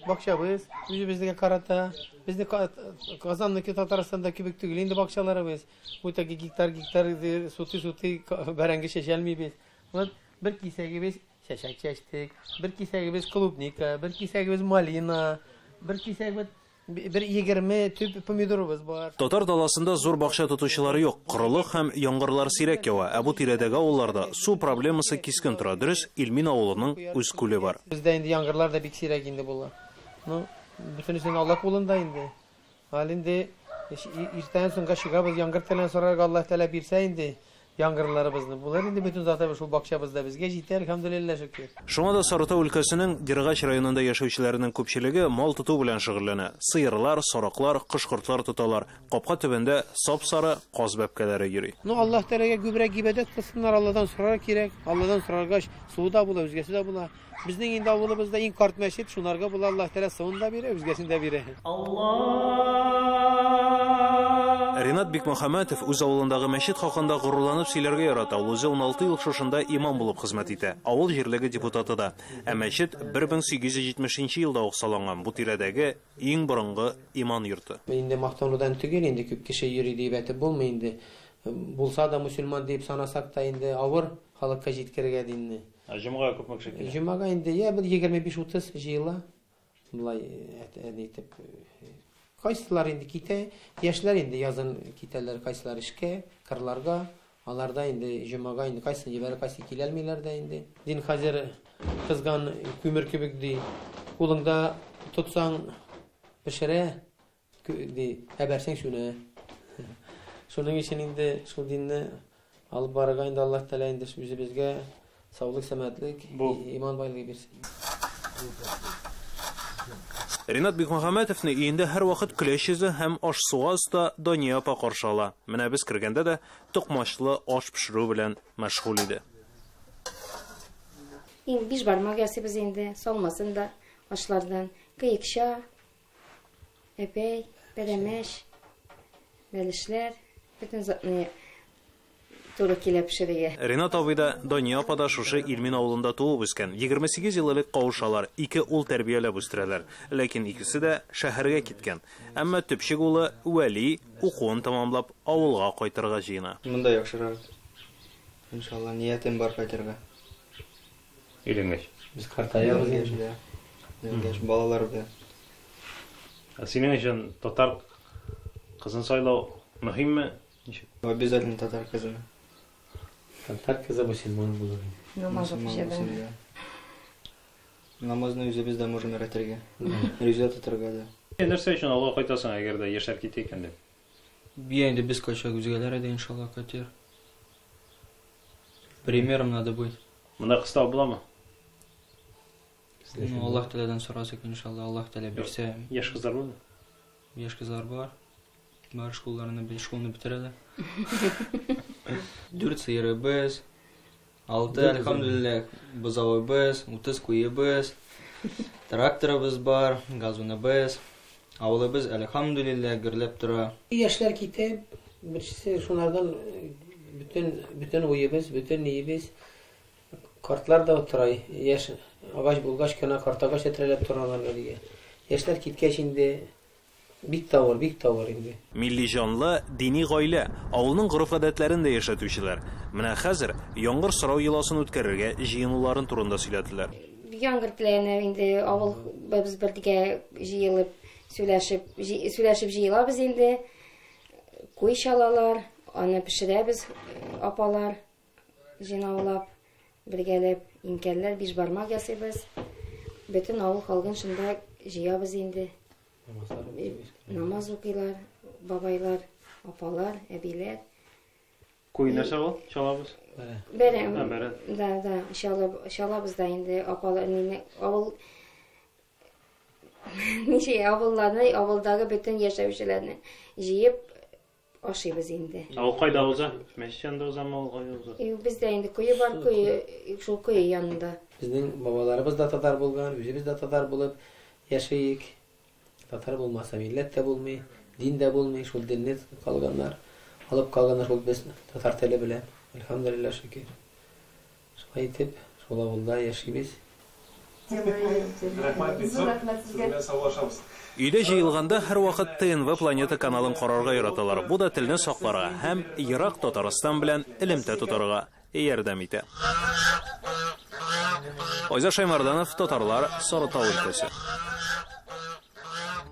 Бакчабыз үзебезнеке карата. Безне Казанныкы Татарстанда кебек түгел инде бакчаларыбыз. Бу таки гектар-гектар сутый-сутый бәрәңге чәчәлмибез. Вот бер кисәгебез чәчәк чәчтек, бер кисәгебез клубника, бер кисәгебез малина, бер кисәгебез бер 20 төп помидорыбыз бар. Татар даласында зур бакча тотучылар юк. Корылык һәм яңгырлар сирәк ява. Ә бу тирәдәге авылларда су проблемасы кискен тора. Дөрес, Илмин авылының үз күле бар. Бездә инде яңгырлар да бик сирәк инде була. Ну, бөтенесен Алла кулында инде. Әле инде иртән соңга чыгабыз, яңгыр телән сорарга Аллаһ Тәгалә бирсә инде яңгырларыбызны. Булыр инде бөтен заты шул бакчабызда безгә җитә, әлхәмдүлилләһ, шөкер. Шуңа да Сарытау өлкәсенең Дергач районында яшәүчеләрнең күпчелеге мал тоту белән шөгыльләнә. Сыерлар, сарыклар, кош-кортлар тоталар. Капка төбендә сап-сары каз бәбкәләре йөри. Ну, Аллаһ Тәгаләгә күбрәк гыйбадәт кылсыннар, Алладан сорарга кирәк. Алладан сораргач, суы да була, үзгәсе дә була. Безнең инде авылыбызда иң карт мәчет, шунарга була, Аллаһ Тәгалә суын да бирә, үзгәсен дә бирә. Ринат Бикмөхәммәтов үз авылындагы мәчет хакында горурланып сөйләргә ярата. Ул үзе 16 ел шушында имам булып хезмәт итә. Авыл җирлеге депутаты да. Ә мәчет 1870 елда ук салынган. Бу тирәдәге иң борынгы иман йорты. Инде мактанудан түгел, инде күп кеше йөри дип әйтеп булмый инде. Булса да мусульман дип санасак та инде авыр халыкка җиткерергә динне. Ә җомгага күпме кеше килә? Җомгага инде я бер 25-30 җыела. Болай әйтеп, кайсылар инде китә, яшьләр инде язын китәләр, кайсылар эшкә, кырларга. Аларда инде җомгага инде кайсын җибәрә, кайсы килә алмыйлар да инде. Дин хәзер кызган күмер кебек ди. Кулыңда тотсаң пешерә, ди, әбәрсәң сүнә. Шуның өчен инде шул динне алып барырга инде Аллаһ Тәгалә инде үзебезгә саулык, сәламәтлек, иман байлыгы бирсен. Ринат Бикмөхәммәтовны өендә һәрвакыт көләч йөзле һәм аш-суга оста Дания апа каршы ала. Менә без кергәндә дә токмачлы аш пешерү белән мәшгуль иде. Иң биш бармак ясыйбыз инде, салмасын да ашлардан. Кыекча, әпәй, пәрәмәч, бәлешләр, бөтен затны туры килә пешерергә. Ринат абый да, Дания апа да шушы Илмин авылында туып үскән. 28 ел элек кавышалар, ике ул тәрбияләп үстерәләр. Ләкин икесе дә шәһәргә киткән. Әмма төпчек улы Вәли укуын тәмамлап авылга кайтырга җыена. Монда яхшырак. Иншалла, ниятем бар кайтырга. Өйләнгәч. Без картаябыз инде. Өйләнгәч, балалар белән. Ә синең өчен татар кызын сайлау мөһимме? Ничек? Обязательно татар кызын. Татар кызы мусульман булыр. Намаз укучы. Намазны үзебез дә можем өйрәтергә. Риза тотарга да. Нәрсә өчен авылга кайтасың, әгәр дә яшьләр китә икән дип? Бия инде без кайчак үзгәләр иде, иншалла, кайтыр. Примером надо быть. Монда кыз табып буламы? Ну, Аллаһ Тәгаләдән сорасак, иншалла, Аллаһ Тәгалә бирсә. Яшь кызлар бармы? Яшь кызлар бар. Бар, школларны, школны бетерәләр. 4 сыерыбыз, 6, әлхәмдүлилләһ, бозавыбыз, 30 куебыз, тракторыбыз бар, газоныбыз, авылыбыз, әлхәмдүлилләһ, гөрләп тора. Яшьләр китә, берсе шунардан бөтен уебыз, бөтен ниебез. Картлар да утыра, яшь агач булгач кына картагач әтрәләп торалар дигән. Яшьләр киткәч инде бик тавыр, бик тавыр инде. Милли җанлы, дини гаилә, авылның гореф-гадәтләрен дә яшәтүчеләр. Менә хәзер яңгыр сорау йоласын үткәрергә җыенуларын турында сөйләделәр. Яңгыр теләгәне инде авыл без бергә җыелып, сөйләшеп җыелабыз инде. Куй чалалар, аны пешерәбез, апалар җыйнаулап, бергәләп, инкәлләр, биш бармак ясыйбыз. Бөтен авыл халкын шунда җыябыз инде. Намаз укыйлар, бабайлар, апалар, әбиләр. Куй нәрсә ул? Чалабыз? Бәрән. Бәрән. Да, да, чалабыз да инде апалар, авыл ничә авылларны, авылдагы бөтен яшәүчеләрне җыеп ашыйбыз инде. Ә ул кайда уза? Мәчет янында узамы ул, кайда уза? Бездә инде кое бар, кое, шул кое янында. Безнең бабаларыбыз да татар булган, үзебез дә татар булып яшәйек. Татар булмаса милләт тә булмый, дин дә булмый, шул динне калганнар, алып калганнар шул без татар теле белән. Әлхәмдүлилләһ, шөкер. Шулай итеп, шул авылда яшибез. Рәхмәт бик зур. Сезнең белән саубуллашабыз. Өйдә җыелганда һәрвакыт ТНВ Планета каналын карарга яраталар. Бу да телне сакларга һәм ерак Татарстан белән элемтә тотарга ярдәм итә. Айза Шаймарданов, Татарлар, Сарытау өлкәсе.